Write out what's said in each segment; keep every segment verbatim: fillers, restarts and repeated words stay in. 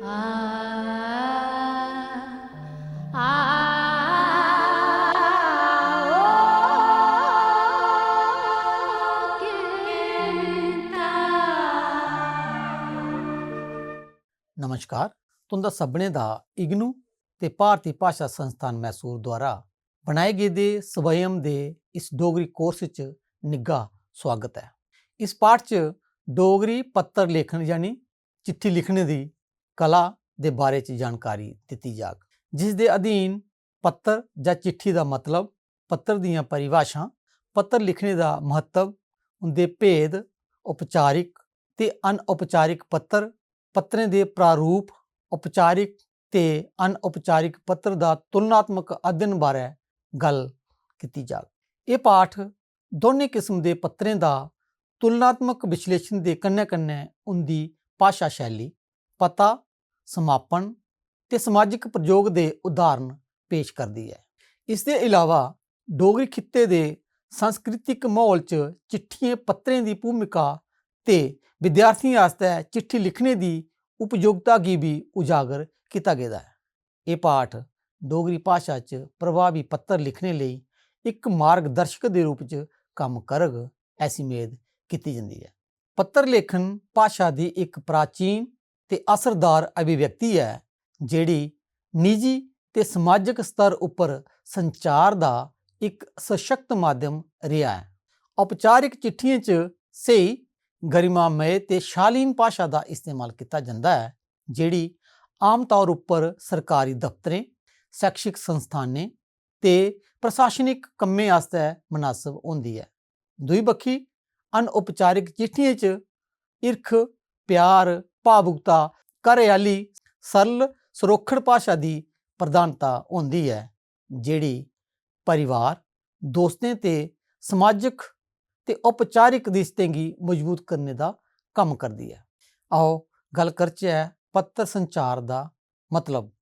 आ, आ, ओ, किंता। नमस्कार, तुं'दा सभनें दा इग्नू ते भारती भाशा संस्थान मैसूर द्वारा बनाए गेदे स्वयं दे इस डोगरी कोर्स च निग्घा सुआगत ऐ। इस पाठ च डोगरी पत्तर लेखन यानी चिट्ठी लिखने दी कला दे बारे च जानकारी दित्ती जाग, जिस दे अधीन पत्तर जां चिट्ठी दा मतलब, पत्तर दियां परिभाशां, पत्तर लिखने दा म्हत्तव, उं'दे भेद, औपचारिक ते अनौपचारिक पत्तर, पत्तरें दे प्रारूप, औपचारिक ते अनौपचारिक पत्तर दा तुलनात्मक अध्ययन बारै गल्ल कीती जाग। एह् पाठ दौनें किस्म दे पत्तरें दा तुलनात्मक विश्लेषण दे कन्नै-कन्नै उं'दी भाशा शैली, पता, समापन ते समाजिक प्रयोग दे उदाहरण पेश करदी ऐ। इसदे इलावा डोगरी खित्ते दे सांस्कृतिक म्हौल च चिट्ठियें पत्तरें दी भूमिका ते विद्यार्थियें आस्तै चिट्ठी लिखने दी उपयोगिता गी बी उजागर कीता गेदा ऐ। एह् पाठ डोगरी भाशा च प्रभावी पत्तर लिखने लेई इक मार्गदर्शक दे रूप च कम्म करग, ऐसी मेद कीती जंदी ऐ। पत्तर लेखन भाशा दी इक प्राचीन ते असरदार अभिव्यक्ति ऐ, जेह्ड़ी निजी ते समाजक स्तर उप्पर संचार दा इक सशक्त माध्यम रेहा ऐ। औपचारिक चिट्ठियें च स्हेई, गरिमामय ते शालीन भाशा दा इस्तेमाल कीता जंदा ऐ, जेह्ड़ी आमतौर उप्पर सरकारी दफ्तरें, शैक्षिक संस्थानें ते प्रशासनिक कम्में आस्तै मनासब होंदी ऐ। दूई बक्खी, अनौपचारिक चिट्ठियें च हिरख, प्यार, भावुकता, घरै आह्ली सरल, सरोखड़ भाशा दी प्रधानता होंदी ऐ, जेह्ड़ी परिवार, दोस्तें ते समाजक ते औपचारिक रिश्तें गी मजबूत करने दा कम्म करदी ऐ। आओ, गल्ल करचै पत्तर संचार दा मतलब,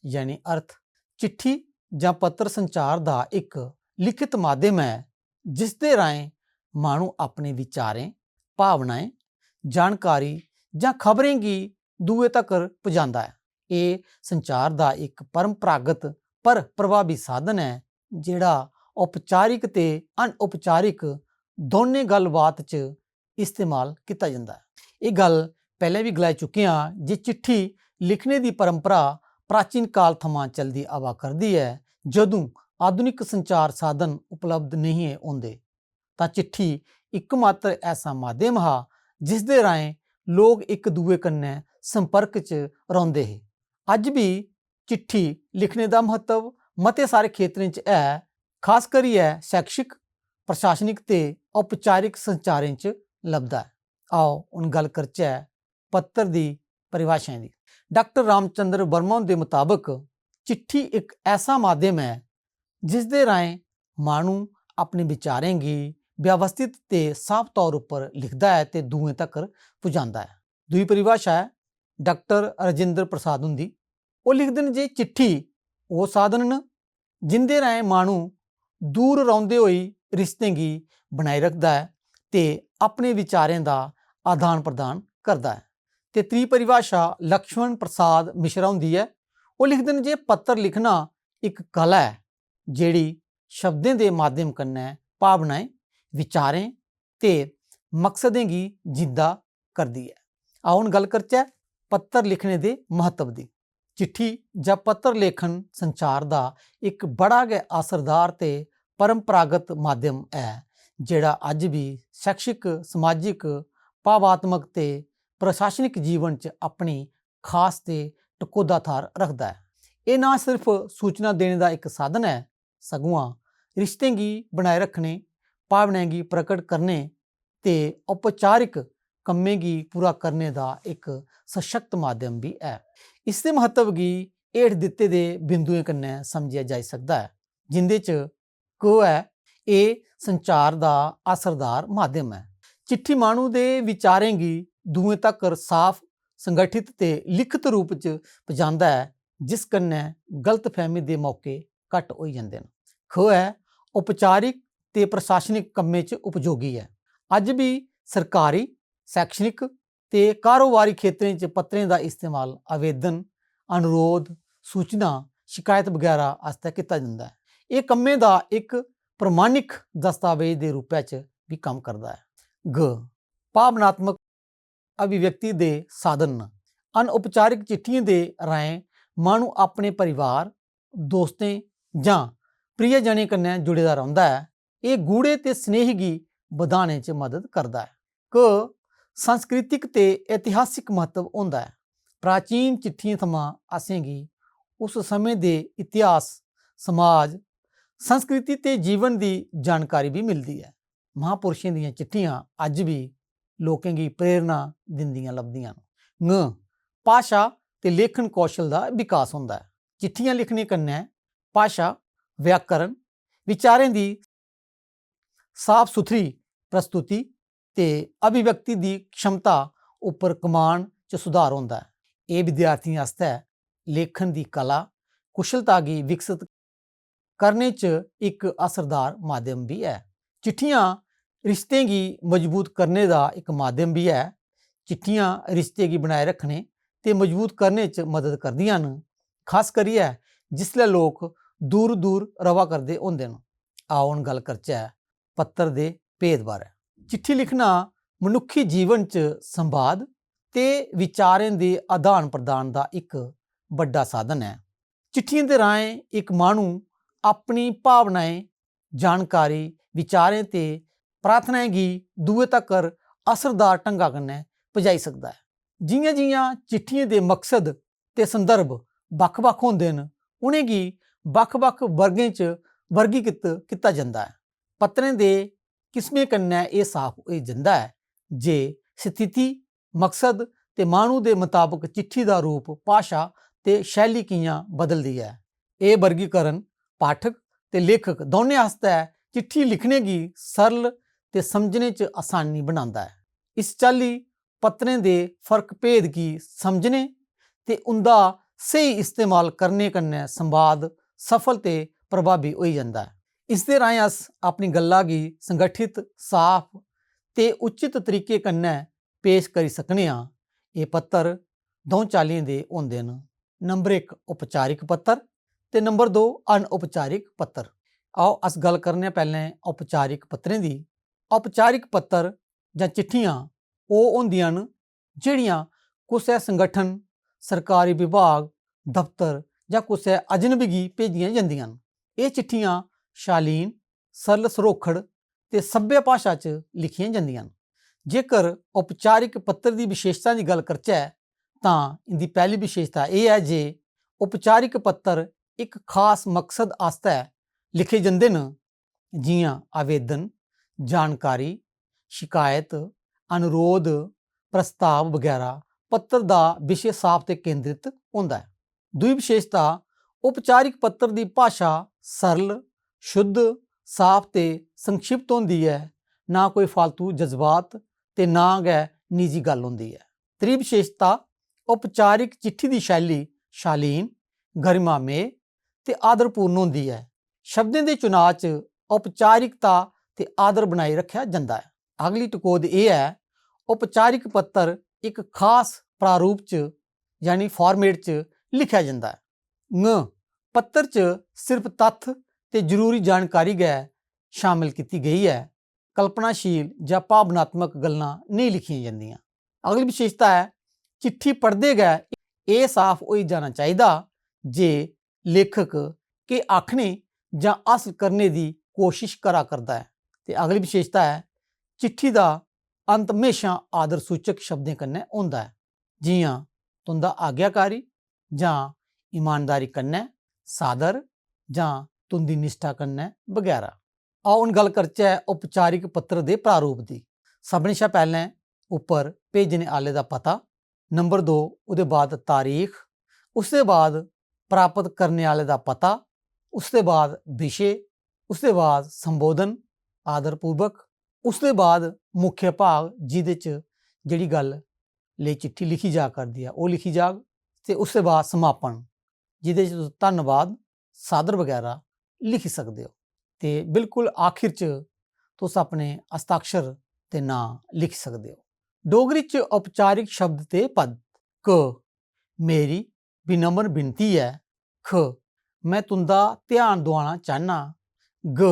यानी अर्थ। चिट्ठी जां पत्तर संचार दा इक लिखत माध्यम ऐ, जिसदे राहें माह्नू अपने विचारें, भावनाएं, जानकारी जां खबरें गी दूए तगर पजांदा ऐ। एह् संचार दा इक परंपरागत पर प्रभावी साधन ऐ, जेह्ड़ा औपचारिक ते अनौपचारिक दौनें गल्लबात च इस्तेमाल कीता जंदा ऐ। एह् गल्ल पैह्लें बी गलाई चुके आं जे चिट्ठी लिखने दी परंपरा प्राचीन काल थमां चलदी आवा करदी ऐ, जदूं आधुनिक संचार साधन उपलब्ध नेईं हे होंदे, तां चिट्ठी इकमात्र ऐसा माध्यम हा जिसदे राहें लोक इक दूए कन्नै संपर्क च रौंह्दे हे। अज्ज बी चिट्ठी लिखने दा म्हत्तव मते सारे खेतरें च ऐ, खास करियै शैक्षिक, प्रशासनिक ते औपचारिक संचारें च लभदा ऐ। आओ, हून गल्ल करचै पत्तर दी परिभाशाएं दी। डाक्टर रामचंद्र वर्मा हुंदे मताबक, चिट्ठी इक ऐसा माध्यम ऐ जिसदे राहें माह्नू अपने विचारें गी व्यवस्थित ते साफ तौर उप्पर लिखदा ऐ ते दूएं तगर पुजांदा ऐ। दूई परिभाशा ऐ डाक्टर राजेंद्र प्रसाद हुंदी। ओह् लिखदे न जे चिट्ठी ओह् साधन न जिंदे राहें माह्नू दूर रौंह्दे होई रिश्तें गी बनाई रखदा ऐ ते अपने विचारें दा आदान प्रदान करदा ऐ। ते त्री परिभाशा लक्ष्मण प्रसाद मिश्रा हुंदी ऐ। ओह् लिखदे न जे पत्तर लिखना इक कला ऐ, जेह्ड़ी शब्दें दे माध्यम कन्नै भावनाएं, विचारें ते मकसदें गी जिंदा करदी ऐ। आओ, हून गल्ल करचै पत्तर लिखने दे म्हत्तव दी। चिट्ठी जां पत्तर लेखन संचार दा इक बड़ा गै असरदार ते परंपरागत माध्यम ऐ, जेह्ड़ा अज्ज बी शैक्षिक, समाजिक, भावात्मक ते प्रशासनिक जीवन च अपनी खास ते टकोह्दा थाह्र रखदा ऐ। एह् ना सिर्फ सूचना देने दा इक साधन ऐ, सगुआं रिश्तें गी बनाए रक्खने, भावनाएं गी प्रकट करने ते औपचारिक कम्में गी पूरा करने दा इक सशक्त माध्यम बी ऐ। इसदे म्हत्तव गी हेठ दित्ते दे बिंदुएं कन्नै समझेआ जाई सकदा ऐ, जिं'दे च क ऐ, एह् संचार दा असरदार माध्यम ऐ। चिट्ठी माह्नू दे विचारें गी दूएं तगर साफ, संगठित ते लिखत रूप च पजांदा ऐ, जिस कन्नै गलतफैह्मी दे मौके घट्ट होई जंदे न। ख ऐ, औपचारिक ते प्रशासनिक कम्में च उपयोगी ऐ। अज्ज बी सरकारी, शैक्षणिक ते कारोबारी खेतरें च पत्तरें दा इस्तेमाल आवेदन, अनुरोध, सूचना, शिकायत बगैरा आस्तै कीता जंदा ऐ। एह् कम्में दा इक प्रमाणिक दस्तावेज दे रूपै च बी कम्म करदा ऐ। ग, भावनात्मक अभिव्यक्ति दे साधन न। अनौपचारिक चिट्ठियें दे राहें माह्नू अपने परिवार, दोस्तें जां प्रियजनें कन्नै जुड़े दा रौंह्दा ऐ। एह् गूढ़े ते स्नेह गी बधाने च मदद करदा ऐ। क, सांस्कृतिक ते ऐतिहासिक म्हत्तव होंदा ऐ। प्राचीन चिट्ठियें थमां असेंगी उस समें दे इतिहास, समाज, संस्कृति ते जीवन दी जानकारी बी मिलदी ऐ। महापुरुशें दियां चिट्ठियां अज्ज बी लोकें गी प्रेरणा दिंदियां लभदियां न। ङ, भाशा ते लेखन कौशल दा विकास होंदा ऐ। चिट्ठियां लिखने कन्नै भाशा, व्याकरण, विचारें दी साफ सुथरी प्रस्तुति ते अभिव्यक्ति दी क्षमता उप्पर कमान च सुधार होंदा ऐ। एह् विद्यार्थियें आस्तै लेखन दी कला, कुशलता गी विकसत करने च इक असरदार माध्यम बी ऐ। चिट्ठियां रिश्तें गी मजबूत करने दा इक माध्यम बी ऐ। चिट्ठियां रिश्ते गी बनाए रक्खने ते मजबूत करने च मदद करदियां न, खास करियै जिसलै लोक दूर-दूर र'वा करदे होंदे न। आओ, हून गल्ल करचै पत्तर दे भेद बारै। चिट्ठी लिखना मनुक्खी जीवन च संवाद ते विचारें दे आदान-प्रदान दा इक बड्डा साधन ऐ। चिट्ठियें दे राहें इक माह्नू अपनी भावनाएं, जानकारी, विचारें ते प्रार्थनाएं गी दूए तकर असरदार ढंगा कन्नै पजाई सकदा ऐ। जि'यां-जि'यां चिट्ठियें दे मकसद ते संदर्भ बक्ख-बक्ख होंदे न, उ'नेंगी बक्ख-बक्ख वर्गें च वर्गीकृत कीता जंदा ऐ। पत्तरें दे किस्में कन्नै एह् साफ होई जंदा ऐ जे स्थिति, मकसद ते माह्नू दे मताबक चिट्ठी दा रूप, भाशा ते शैली कि'यां बदलदी ऐ। एह् वर्गीकरण पाठक ते लेखक दौनें आस्तै चिट्ठी लिखने गी सरल ते समझने च असानी बनांदा ऐ। इस चाल्ली पत्तरें दे फर्क भेद गी समझने ते उं'दा स्हेई इस्तेमाल करने कन्नै संवाद सफल ते प्रभावी होई जंदा ऐ। इसदे राहें अस अपनी गल्ला गी संगठित, साफ ते उचित तरीके कन्नै पेश करी सकने आं। एह् पत्तर द'ऊं चाल्लियें दे होंदे न। नंबर इक औपचारिक पत्तर ते नंबर दो अनौपचारिक पत्तर। आओ, अस गल्ल करने आं पैह्लें औपचारिक पत्तरें दी। औपचारिक पत्तर जां चिट्ठियां ओह् होंदियां न जेह्ड़ियां कुसै संगठन, सरकारी विभाग, दफ्तर जां कुसै अजनबी गी भेजियां जंदियां न। एह् चिट्ठियां शालीन, सरल सरोखड़ ते सभ्य भाशा च लिखियां जंदियां न। जेकर औपचारिक पत्तर दी विशेशता दी गल्ल करचै, तां इं'दी पैह्ली विशेशता एह् ऐ जे औपचारिक पत्तर इक खास मकसद आस्तै लिखे जंदे न, जि'यां आवेदन, जानकारी, शिकायत, अनुरोध, प्रस्ताव बगैरा। पत्तर दा विशे साफ ते केंद्रित होंदा ऐ। दूई विशेशता, औपचारिक पत्तर दी भाशा सरल, शुद्ध, साफ ते संक्षिप्त होंदी ऐ। ना कोई फालतू जज्बात ते ना गै निजी गल्ल होंदी ऐ। त्री विशेशता, औपचारिक चिट्ठी दी शैली शालीन, गरिमामय ते आदरपूर्ण होंदी ऐ। शब्दें दे चुनाऽ च औपचारिकता ते आदर बनाई रक्खेआ जंदा ऐ। अगली टकोह्द एह् ऐ, औपचारिक पत्तर इक खास प्रारूप च, यानी format च लिखेआ जंदा ऐ। ङ, पत्तर च सिर्फ तत्थ ते जरूरी जानकारी गै शामिल कीती गेई ऐ, कल्पनाशील जां भावनात्मक गल्लां नेईं लिखियां जंदियां। अगली विशेशता ऐ, चिट्ठी पढ़दे गै एह् साफ होई जाना चाहिदा जे लेखक केह् आखने जां हासल करने दी कोशश करा करदा ऐ। ते अगली विशेशता ऐ, चिट्ठी दा अंत म्हेशां आदर सूचक शब्दें कन्नै होंदा ऐ, जि'यां तुं'दा आज्ञाकारी जां ईमानदारी कन्नै, सादर जां तुं'दी निश्ठा कन्नै बगैरा। आओ, हून गल्ल करचै औपचारिक पत्र दे प्रारूप दी। सभनें शा पैह्लें उप्पर भेजने आह्ले दा पता, नंबर दो, ओह्दे बाद तारीख, उसदे बाद प्राप्त करने आह्ले दा पता, उसदे बाद विशे, उसदे बाद संबोधन आदरपूर्वक, उसदे बाद मुख्य भाग, जेह्दे च जेह्ड़ी गल्ल लेई चिट्ठी लिखी जा करदी ऐ, ओह् लिखी जाग, ते उसदे बाद समापन, जेह्दे च तुस धन्नवाद, सादर बगैरा लिखी सकदे ओ। ते बिल्कुल आखिर च तुस अपने हस्ताक्षर ते नांऽ लिखी सकदे ओ। डोगरी च औपचारिक शब्द ते पद। क, मेरी विनम्र विनती ऐ। ख, में तुं'दा ध्यान दोआना चाह्न्नां। ग,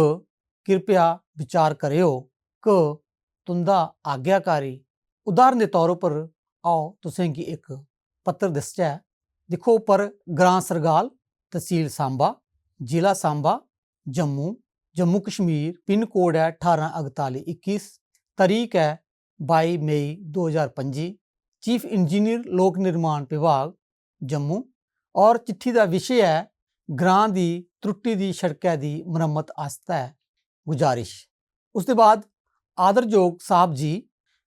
कृपया विचार करेओ। क, तुं'दा आज्ञाकारी। उदाहरण दे तौर उप्पर, आओ तुसें गी इक पत्र दसचै। दिक्खो उप्पर, ग्रां सरगाल, तसील सांबा, जिला सांबा, जम्मू, जम्मू कश्मीर, पिन कोड ऐ ठारां इकताली इक्कीस, तरीक ऐ बाई मई दो ज्हार पंजी, चीफ इंजीनियर लोक निर्माण विभाग, जम्मू, और चिट्ठी दा विशे ऐ ग्रां दी त्रुट्टी दी सड़कै दी मरम्मत आस्तै गुजारिश। उसदे बाद, आदरजोग साहब जी,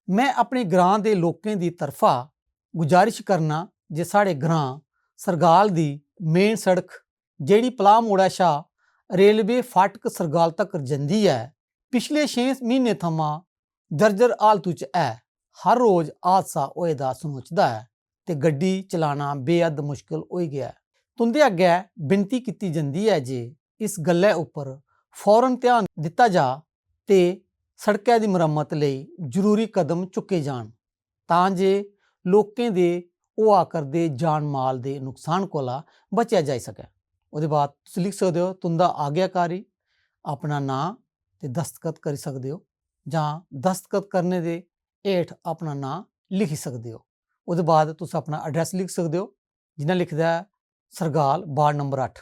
में अपने ग्रां दे लोकें दी तरफा गुजारिश करना जे साढ़े ग्रां सरगाल दी मेन सड़क, जेह्ड़ी पलाह मोड़ा शा रेलवे फाटक सरगाल तगर जंदी ऐ, पिछले छे म्हीने थमां जर्जर हालतू च ऐ। हर रोज हादसा होए दा सनोचदा ऐ ते गड्डी चलाना बेहद मुश्कल होई गेआ ऐ। तुं'दे अग्गै विनती कीती जंदी ऐ जे इस गल्लै उप्पर फौरन ध्यान दित्ता जा ते सड़कै दी मरम्मत लेई जरूरी कदम चुक्के जान, तां जे लोकें दे होआ करदे जान माल दे नुकसान कोला बचेआ जाई सकै। ओह्दे बाद तुस लिखी सकदे ओ, तुं'दा आज्ञाकारी, अपना नांऽ ते दस्तखत करी सकदे ओ, जां दस्तखत करने दे हेठ अपना नांऽ लिखी सकदे ओ। ओह्दे बाद तुस अपना address लिखी सकदे ओ, जि'यां लिखे दा ऐ सरगाल, वार्ड नंबर अट्ठ।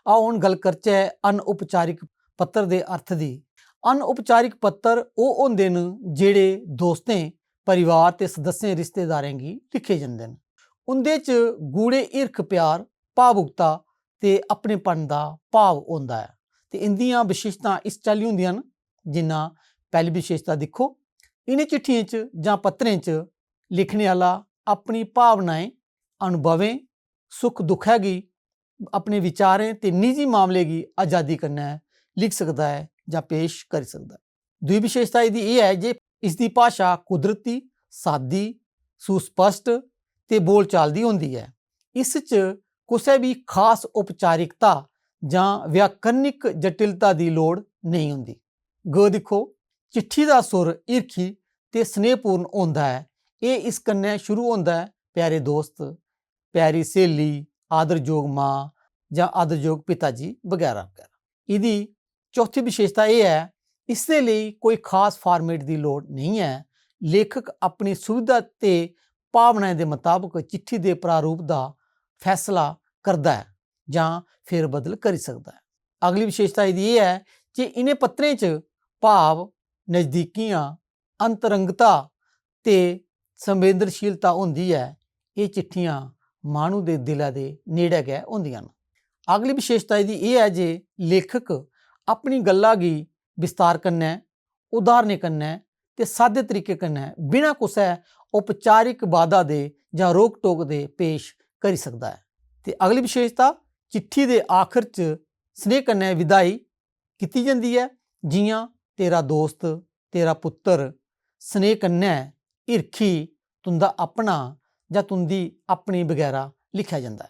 आओ, हून गल्ल करचै अनौपचारिक पत्र दे अर्थ दी। अनौपचारिक पत्र ओह् होंदे न जेह्ड़े दोस्तें, परिवार ते सदस्यें, रिश्तेदारें गी लिखे जंदे न। उं'दे च गूढ़े हिरख, प्यार, भावुकता ते अपनेपन दा भाव होंदा ऐ। ते इं'दियां विशेशतां इस चाल्ली होंदियां न, जि'यां पैह्ली विशेशता दिक्खो, इ'नें चिट्ठियें च जां पत्रें च लिखने आह्ला अपनी भावनाएं, अनुभवें, सुख दुखै गी, अपने विचारें ते निजी मामले गी अजादी कन्नै लिखी सकदा ऐ जां पेश करी सकदा ऐ। दूई विशेशता एह्दी एह् ऐ जे इसदी भाशा कुदरती, सादी, सुस्पष्ट ते बोलचाल दी होंदी ऐ। इस च कुसै बी खास औपचारिकता जां व्याकरणिक जटिलता दी लोड़ नेईं होंदी। ग दिक्खो, चिट्ठी दा सुर हिरखी ते स्नेहपूर्ण होंदा ऐ। एह् इस कन्नै शुरू होंदा ऐ, "प्यारे दोस्त, प्यारी स्हेली, आदरजोग मां जां आदरजोग पिता जी" बगैरा बगैरा। एह्दी चौथी विशेशता एह् ऐ, इसदे लेई कोई खास format दी लोड़ नेईं ऐ। लेखक अपनी सुविधा ते भावनाएं दे मताबक चिट्ठी दे प्रारूप दा फैसला करदा ऐ जां फेरबदल करी सकदा ऐ। अगली विशेशता एह्दी एह् ऐ जे इ'नें पत्रें च भाव, नजदीकियां, अंतरंगता ते संवेदनशीलता होंदी ऐ। एह् चिट्ठियां माह्नू दे दिलै दे नेड़ै गै होंदियां न। अगली विशेशता एह्दी एह् ऐ जे लेखक अपनी गल्ला गी विस्तार कन्नै, उदाहरणें कन्नै ते सादे तरीके कन्नै, बिना कुसै औपचारिक बाधा दे जां रोक-टोक दे पेश करी सकदा ऐ। ते अगली विशेशता, चिट्ठी दे आखर च स्नेह कन्नै विदाई कीती जंदी ऐ, जि'यां "तेरा दोस्त, तेरा पुत्तर", स्नेह कन्नै, हिरखी, "तुं'दा अपना" जां "तुं'दी अपनी" बगैरा लिखेआ जंदा ऐ।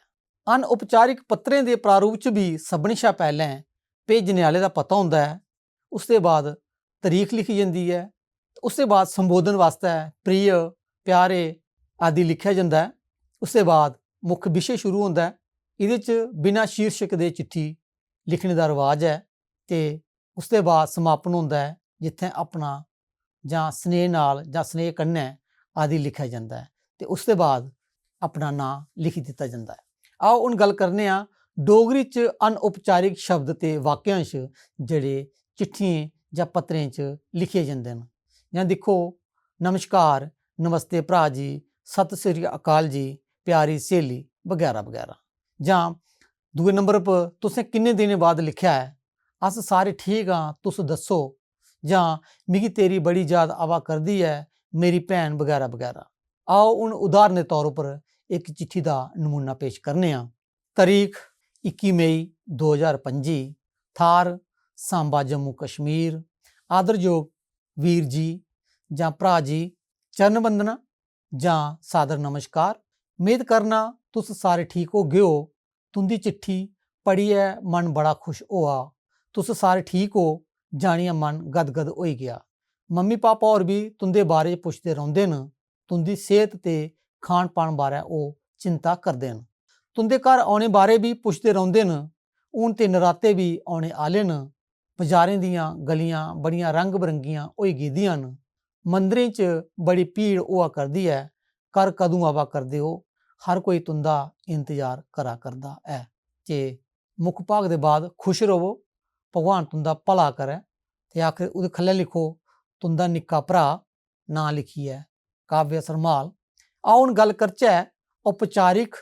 अनौपचारिक पत्रें दे प्रारूप च बी सभनें शा पैह्लें भेजने आह्ले दा पता होंदा ऐ, उसदे बाद तरीक लिखी जंदी ऐ, उसदे बाद संबोधन वास्तै "प्रिय", "प्यारे" आदि लिखेआ जंदा ऐ। उसदे बाद मुक्ख विशे शुरू होंदा ऐ। एह्दे च बिना शीर्षक दे चिट्ठी लिखने दा रवाज ऐ ते उसदे बाद समापन होंदा ऐ, जित्थें "अपना" जां "स्नेह नाल" जां "स्नेह कन्नै" आदि लिखेआ जंदा ऐ ते उसदे बाद अपना नांऽ लिखी दित्ता जंदा ऐ। आओ, हून गल्ल करने आं डोगरी च अनौपचारिक शब्द ते वाक्यांश जेह्ड़े चिट्ठियें जां पत्रें च लिखे जंदे न। जां दिक्खो, "नमस्कार, नमस्ते भ्राऽ जी, सत श्री अकाल जी, प्यारी स्हेली", बगैरा बगैरा। जां दूए नंबर पर, "तुसें किन्ने दिनें बाद लिखेआ ऐ? अस सारे ठीक आं, तुस दस्सो।" जां "मिगी तेरी बड़ी याद आवा करदी ऐ, मेरी भैन", बगैरा बगैरा। आओ, हून उदाहरण दे तौर उप्पर इक चिट्ठी दा नमूना पेश करने आं। तरीक इक्की मई दो ज्हार पंजी, थाह्र सांबा, जम्मू कश्मीर। आदरजोग वीर जी जां भ्राऽ जी, चरण वंदना जां सादर नमस्कार। मेद करना तुस सारे ठीक होगे ओ। तुं'दी चिट्ठी पढ़ियै मन बड़ा खुश होआ। तुस सारे ठीक ओ जानियै मन गदगद होई गेआ। मम्मी पापा होर बी तुं'दे बारे च पुछदे रौंह्दे न। तुं'दी सेह्त ते खान-पान बारै ओह् चिंता करदे न। तुं'दे घर औने बारै बी पुछदे रौंह्दे न। हून ते नराते बी औने आह्ले न। बजारें दियां गलियां बड़ियां रंग-बरंगियां होई गेदियां न। मंदरें च बड़ी भीड़ होआ करदी ऐ। घर कदूं आवा करदे ओ? हर कोई तुं'दा इंतजार करा करदा ऐ। ते मुक्ख भाग दे बाद खुश र'वो, भगवान तुं'दा भला करै। ते आखर ओह्दे ख'ल्लै लिखो, "तुं'दा निक्का भ्राऽ", नांऽ लिखियै काव्य सरमाल। आओ, हून गल्ल करचै औपचारिक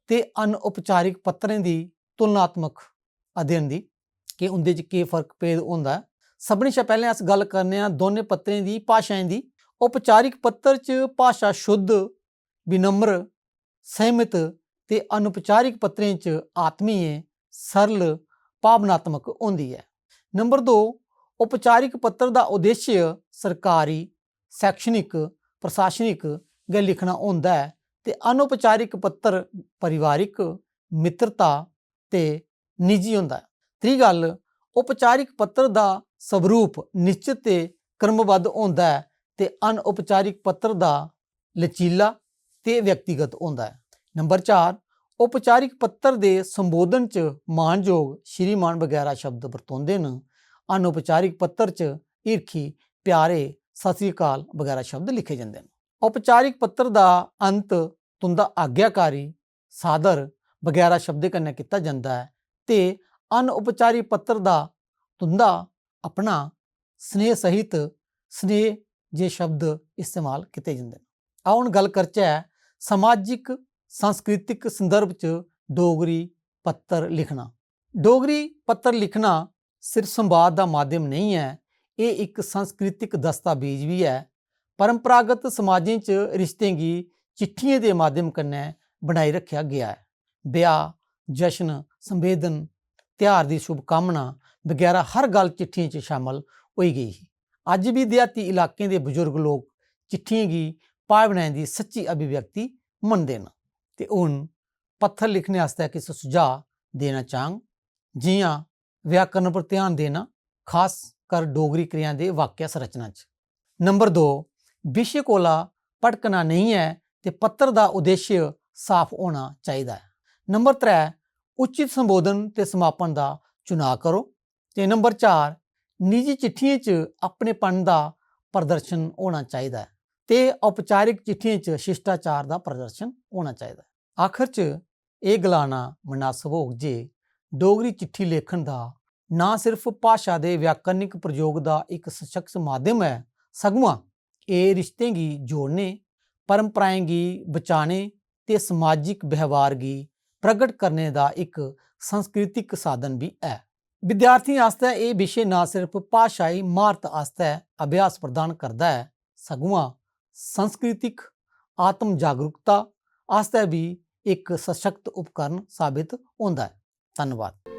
ते अनौपचारिक पत्तरें दी तुलनात्मक अध्ययन दी, कि उं'दे च केह् फर्क भेद होंदा ऐ। सभनें शा पैह्लें अस गल्ल करने आं दौनें पत्तरें दी भाशाएं दी। औपचारिक पत्तर च भाशा शुद्ध, विनम्र, संयमित ते अनौपचारिक पत्तरें च आत्मीय, सरल, भावनात्मक होंदी ऐ। नंबर दो, औपचारिक पत्तर दा उद्देश्य सरकारी, शैक्षणिक, प्रशासनिक गै लिखना होंदा ऐ ते अनौपचारिक पत्तर पारिवारिक, मित्रता ते निजी होंदा ऐ। त्री गल्ल, औपचारिक पत्तर दा स्वरूप निश्चत ते क्रमबद्ध होंदा ऐ ते अनौपचारिक पत्तर दा लचीला ते व्यक्तिगत होंदा ऐ। नंबर चार, औपचारिक पत्तर दे संबोधन च मानजोग, श्रीमान बगैरा शब्द बरतोंदे न। अनौपचारिक पत्तर च हिरखी, प्यारे, सत श्री अकाल बगैरा शब्द लिखे जंदे न। औपचारिक पत्तर दा अंत तुं'दा आज्ञाकारी, सादर बगैरा शब्दें कन्नै कीता जंदा ऐ ते अनौपचारिक पत्तर दा तुं'दा अपना स्नेह सहित स्नेह जे शब्द इस्तेमाल कीते जंदे न। आओ, हून गल्ल करचै समाजिक सांस्कृतिक संदर्भ च डोगरी पत्तर लिखना। डोगरी पत्तर लिखना सिर्फ संवाद दा माध्यम नेईं ऐ, एह् इक सांस्कृतिक दस्तावेज बी ऐ। परंपरागत समाजें च रिश्तें गी चिट्ठियें दे माध्यम कन्नै बनाई रक्खेआ गेआ ऐ। ब्याह्, जश्न, संवेदन, त्यहार दी शुभकामना बगैरा हर गल्ल चिट्ठियें च शामल होई गेई ही। अज्ज बी देहाती इलाकें दे बजुर्ग लोक चिट्ठियें गी भावनाएं दी सच्ची अभिव्यक्ति मनदे न। ते हून पत्थर लिखने आस्तै किश सुझाऽ देना चाह्ङ, जि'यां व्याकरण पर ध्यान देना, खास कर डोगरी क्रियाएं दे वाक्य संरचना च। नंबर दो, विशे कोला भटकना नेईं ऐ ते पत्र दा उद्देश्य साफ होना चाहिदा ऐ। नंबर त्रै, उचित संबोधन ते समापन दा चुनाऽ करो। ते नंबर चार, निजी चिट्ठियें च अपनेपन दा प्रदर्शन होना चाहिदा ऐ ते औपचारिक चिट्ठियें च शिष्टाचार दा प्रदर्शन होना चाहिदा ऐ। आखर च एह् गलाना मनासब होग जे डोगरी चिट्ठी लेखन दा ना सिर्फ भाशा दे व्याकरणिक प्रयोग दा इक सशक्त माध्यम ऐ, सगुआं एह् रिश्तें गी जोड़ने, परंपराएं गी बचाने ते समाजिक व्यवहार गी प्रगट करने दा इक सांस्कृतिक साधन बी ऐ। विद्यार्थियें आस्तै एह् विशे ना सिर्फ भाशाई म्हारत आस्तै अभ्यास प्रदान करदा ऐ, सगुआं सांस्कृतिक आत्म जागरूकता आस्तै बी इक सशक्त उपकरण साबित होंदा ऐ। धन्नवाद।